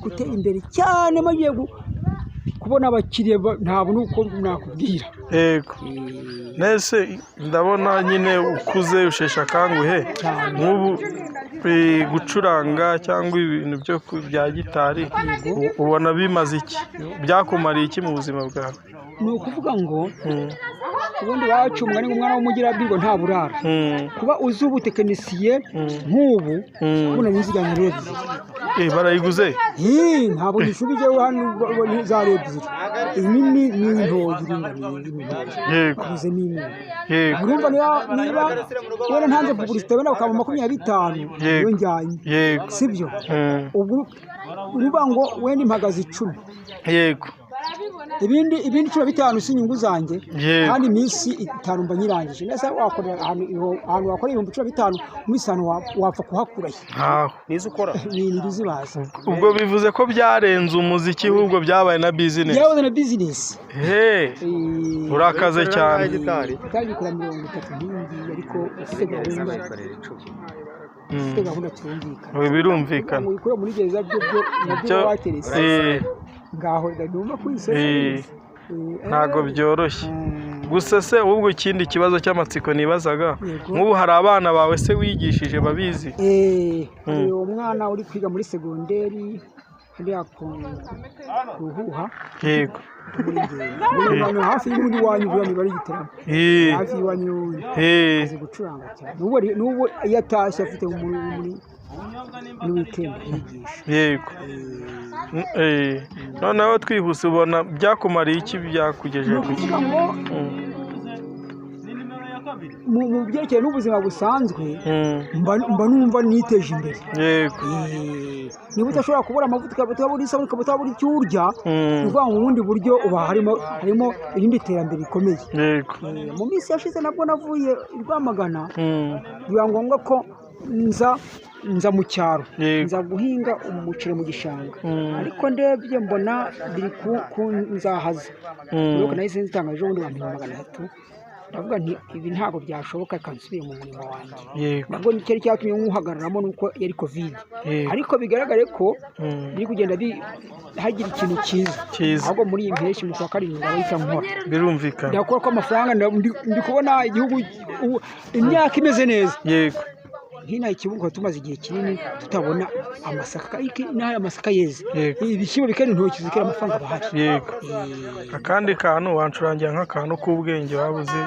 Gutera imbere cyane, magiye kubona abakiriya, ntabwo nuko nakubwira. Yego, nese ndabona nyine ukuze, usheshe akanguhe. Cyane. Nk'ubu gucuranga cyangwa ibintu byo bya gitari, ubona bimaze iki, byakumariye iki mu buzima bwawe? Ni ukuvuga ngo ubundi iwacu umugani ngo umwana w'umugirabwirwa nta burara. Kuba uzi ubutekinisiye nk'ubu, ubona n'inziganye ebyiri. Barayiguze? Ii, ntabwo nishubije hano, zari ebyiri, inini n'intoya, iringaniye n'intoya. Guze n'inini. Urumva niba wenda ntanze publicité, wenda bakaba 25, iyo njyanye, sibyo? Ubwo uruvuga ngo wenda impagaze 10, ibindi 15 si inyungu zanjye. Kandi iminsi 5 mba nyirangije nese. Wakorera ahantu ahantu wakora 15,000 mu minsi 5, wapfa kuhakura he? Ntaho. Nizo ukora? Ni indyo zibaza. Ubwo bivuze ko byarenze umuziki, ahubwo byabaye na business. Byabaye na business. He, urakaze cyane. Gitari. Gitari ikora 30 nk'iyi, ariko ufite gahunda, ufite gahunda turumvikana. Ubu birumvikana. Ngo uyikure muri gereza, byo nabyo waterese ngaho ndumva ku isoko. Ntago byoroshye. Gusa se ahubwo ikindi kibazo cy'amatsiko nibazaga, Yego. nk'ubu hari abana bawe se wigishije babizi? Hari umwana uri kwiga muri segonderi hariya ku Ruhuha, muri Ngendo, hafi y'undi wanyu, buriya niba ari Gitarama, hafi y'iwanyu. Azi gucuranga cyane. N'ubu iyo atashye afite muri weekend yigisha. Yego. Noneho twihuse, ubona byakumariye iki, byakugejeje Ni ku ki? ukuvuga ngo mu byerekeye n'ubuzima busanzwe, mba numva niteje imbere. Niba udashobora kubura amavuta, ukaba utabura isabune, ukaba utabura icyo urya, ni ukuvuga ngo mu bundi buryo uba harimo irindi terambere rikomeye. Mu minsi yashize nabwo navuye i Rwamagana, biba ngombwa ko nza mu cyaro, nza guhinga umuceri mu gishanga, ariko ndebye mbona biri ku nzahaza. Nuko nahise nzitanga ejo bundi, bampa 300. Ndavuga nti ibi ntabwo byashoboka, reka nsubire mu murimo wanjye. Nabwo cyari cyatumye nywuhagararamo nuko yari Covid, ariko bigaragare ko biri kugenda hagira ikintu cyiza. Cyiza. Ahubwo muri iyi mpeshyi, mu kwa karindwi, ndahita nkora. Ndakora ko amafaranga ndi kubona igihugu imyaka imeze neza. Nk'inaha Ikibuga tumaze igihe kinini tutabona amasaka, ariko inaha amasaka yeze, ibishyimbo bikera, intoki zikera, amafaranga aba ahari. Yego. Akandi kantu, wancurangira nk'akantu k'ubwenge wabuze?